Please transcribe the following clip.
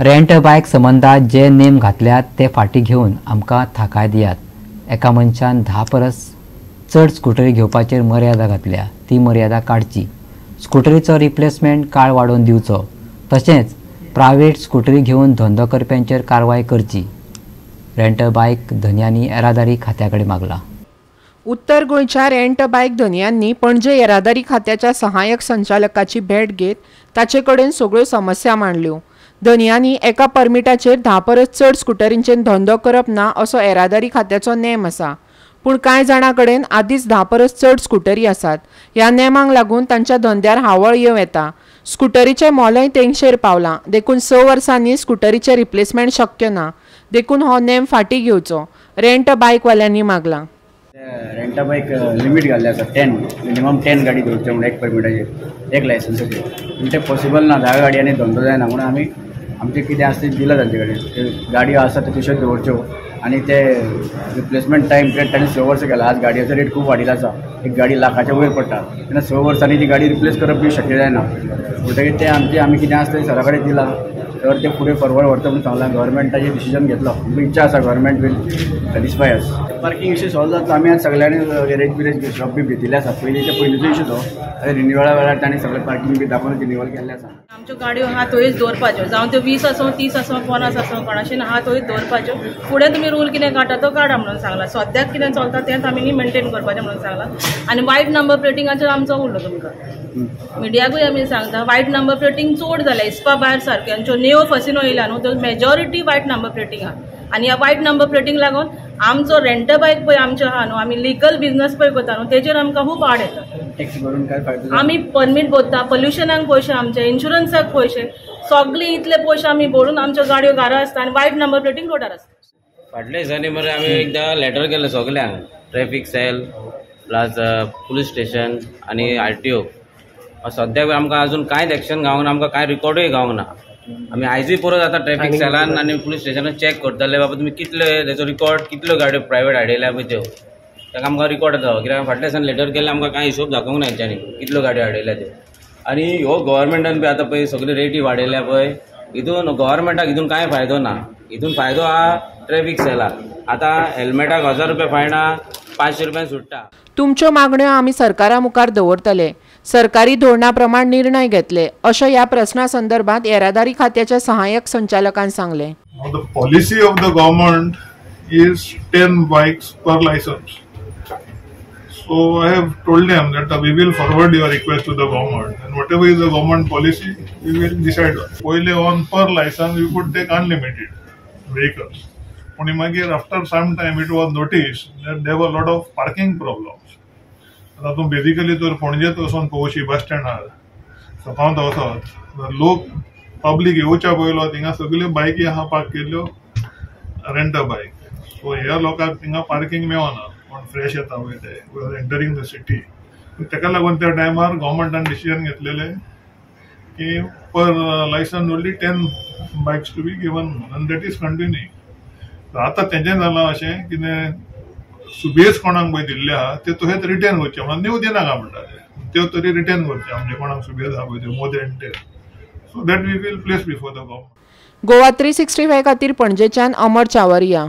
Rent बायक संबंदात जे नेम घातल्यात ते फाटीं घेवन आमकां थाकाय दियात. एका मनशान 10 परस चड स्कुटरी घेवपाचेर मर्यादा घातल्या, ती मर्यादा काडची. स्कुटरीचो रिप्लेसमेंट काळ वाडोवन दिवचो. तशेंच प्रायव्हेट स्कुटरी घेवन धंदो करप्यांचेर कारवाय करची. रेंट बायक धनयांनी येरादारी खात्या कडेन मागला. उत्तर गोंयच्या रेंट बायक धनयांनी पणजे येरादारी खात्याच्या सहाय्यक संचालकाची भेट घेत ताचे कडेन सगळ्यो समस्या मांडल्यो. धनयांनी एका परमिटाचेर 10 परस चड स्कुटरींचेर धंदो करप ना असो येरादारी खात्याचो नेम आसा. पूण कांय जाणां कडेन आदींच 10 परस चड स्कुटरी आसात. ह्या नेमांक लागून तांच्या धंद्यार हावळ येवं येता. स्कुटरीचें मोलय तेंगशेर पावलां, देखून 6 वर्सांनी स्कुटरीचें रिप्लेसमेंट शक्य ना. देखून हो नेम फाटीं घेवचो, रेंट बायकवाल्यांनी मागलां. रेंटा बायक लिमीट घाल्ले आसा 10, मिनिमम 10 गाडी दवरच्यो म्हणून एक परमिटाचेर, एक लायसन्साचेर. पूण तें पॉसिबल ना, 10 गाडयांनी धंदो जायना म्हणून आमी आमचें कितें आसा तें दिलां तांचे कडेन. त्यो गाडयो आसा त्यो तश्योच दवरच्यो आनी ते रिप्लेसमेंट टायम पिरियड ताणें 6 वर्सां केला. आज गाडयेचो रेट खूब वाडिल्लो आसा, एक गाडी लाखाच्या वयर पडटा, तेन्ना 6 वर्सांनी ती गाडी रिप्लेस करप बी शक्य जायना. म्हणटकीर तें आमचें आमी कितें आसा तें सरा कडेन दिलां, तर ते फुडें फॉरवर्ड व्हरता म्हणून सांगलां. गव्हर्मेंटाचें डिसिजन घेतलो, आमकां इच्छा आसा government will satisfy us. Parking issue solve जातलो. आमी आज सगळ्यांनी गॅरेज बिरेज शॉप बी घेतिल्ले आसा. पयलींचे पयलींचो इशू तो रिन्युअला वेळार तांणी सगळें पार्किंग बी दाखोवन रिन्युअल केल्लें आसा. आमच्यो गाडयो आहा थंयच दवरपाच्यो, जावं त्यो 20 आसूं 30 आसूं 50 आसूं कोणाशीन आहा थंयच दवरपाच्यो. फुडें तुमी रूल कितें काडटा तो काडा म्हणून सांगला. सद्याक कितें चलता तेंच आमी मेनटेन करपाचें म्हणून सांगलां. आनी वायट नंबर प्लेटिंगाचेर आमचो उरलो तुमकां मिडियाकूय आमी सांगता, वायट नंबर प्लेटींग चड जालें हिसपा भायर सारकें. आनी ज्यो नेओ फसिनो येयल्या न्हू त्यो मेजॉरिटी वायट नंबर प्लेटींग आहा. आनी ह्या वायट नंबर प्लेटींग लागून आमचो रेंट बायक पळय आमचो आहा न्हू, आमी लिगल बिजनस पळय करता न्हू, तेजेर आमकां खूब आड येता. आमी परमीट भरता, पोल्युशनाक पयशे, आमचे इन्शुरन्साक पयशे, सगळे इतले पयशे आमी भरून आमच्यो गाडयो घरा आसता आनी वायट नंबर प्लेटींग रोडार आसता. फाटल्या दिसांनी मरे आमी एकदां लेटर केलें सगल्यांक, traffic cell plus police station आनी RTO. सद्याक आमकां अजून कांयच एक्शन गावंक ना, आमकां कांय रिकॉर्डूय गावंक ना. आमी आयजूय परत आतां ट्रॅफिक सेलान आनी पुलीस स्टेशनान चॅक करतले, बाबा तुमी कितले तेचो रिकॉर्ड, कितल्यो गाडयो प्रायवेट हाडयल्या पळय त्यो, ताका आमकां रिकॉर्ड जावो. कित्याक फाटल्या दिसान लेटर केल्लें, आमकां कांय हिशोब दाखोवंक ना हेंच्यांनी कितल्यो गाडयो हाडयल्या त्यो. आनी ह्यो गव्हर्मेंटान पळय आतां पळय सगळी रेटी वाडयल्या पळय, हितून गव्हर्मेंटाक हितून कांय फायदो ना. हितून फायदो आहा ट्रॅफिक सेलाक. आतां हेल्मेटाक 1000 रुपया फायन आहा, 500 रुपयान सुट्टा. तुमच्यो मागण्यो आमी सरकारा मुखार दवरतले, सरकारी धोरणा प्रमाण निर्णय घेतले, अशें ह्या प्रस्ना संदर्भात येरादारी खात्याच्या सहाय्यक संचालकान सांगलें. The policy of the government is 10 bikes per license. So I have told them that we will forward your request to the government and whatever is the government policy we will decide on. पयले on per license you could take unlimited vehicles. पूण मागीर after some time it was noticed that there were lot of parking problems. आतां तूं basically तर पणजेत वचोन पळोवशी बस स्टँडार सकाळत वचत लोक public येवच्या पयलो थिंगा सगल्यो बायकी आहा पार्क केल्ल्यो, रेंट अ बायक. सो ह्या लोकांक थिंगा पार्किंग मेळना, कोण फ्रेश येता पळय ते एंटरींग the city. ताका लागून त्या टायमार गव्हर्मेंटान डिसिजन घेतलेलें की per license only 10 bikes to be given आनी that is continuing. आतां तेंचें जालां अशें कितें सुबेज कोणाक पळय दिल्ले आहा ते तशेंच रिटर्न करचे म्हणून न्यू दिनाका म्हणटा त्यो तरी रिटर्न करचे आमचे कोणाक सुबेज आहा पळय त्यो more than 10. So that we will place before the government. Goa 365 खातीर पणजेच्यान अमर चावरिया.